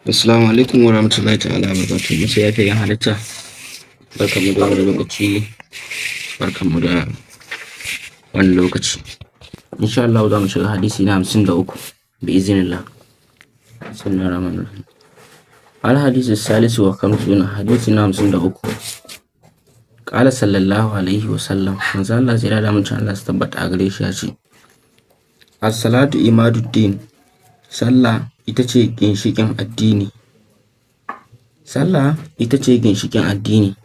Assalamu alaikum wa rahmatullahi ta'ala wa barakatuhu. Masoya fiyayyen halitta, barkanmu da wannan lokaci, barkanmu da wannan lokaci. Insha Allahu za mu shiga hadisi na 53 bi'iznillah. Bismillahir rahmanir rahim. Al hadisu salisu wa khamsuna, hadisi na 53. Qala sallallahu alaihi wa sallam, manzo Allah tsira da amincin Allah su tabbata a gare shi ya ce: As-salatu imaduddin, sallah ita ce ginshiƙin addini. Sallah ita ce ginshiƙin addini.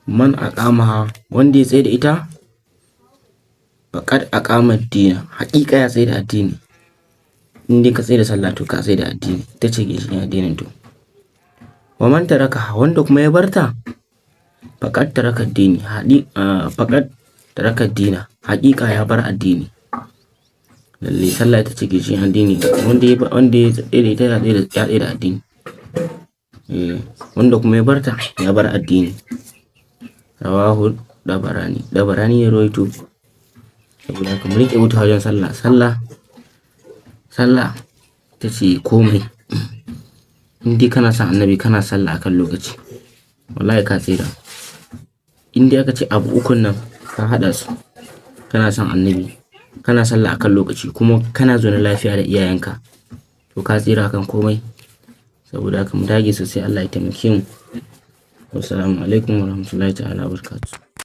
Man aqamaha, wanda ya tsaida da ita, faqad aqama ad-dina, haƙiƙa ya tsaida addini. In dai ka tsaida sallah, to ka tsaida addini, ita ce ginshiƙin addinin to. Wa man tarakaha, wanda kuma ya barta, faqad taraka ad-dini, faqad taraka ad-dina, haƙiƙa ya bar addini. Lalle sallah ita ce ginshiƙin addini. Wanda ya tsaida ita, ya tsaida addini. Eh, wanda kuma ya barta, ya bar addini. Rawahu Dabarani. Dabarani ya rawaito. Saboda haka mu riƙe wuta wajen sallah. Sallah, sallah ita ce komai. In dai kana son Annabi, kana sallah akan lokaci, wallahi ka tsira. In dai aka ce abu ukun nan ka haɗa su, kana son Annabi, kana sallah akan lokaci, kuma kana zaune lafiya da iyayenka, to ka tsira akan komai. Saboda haka mu dage sosai, Allah ya taimake mu. Wassalamu alaikum warahmatullahi ta'ala wabarakatuh.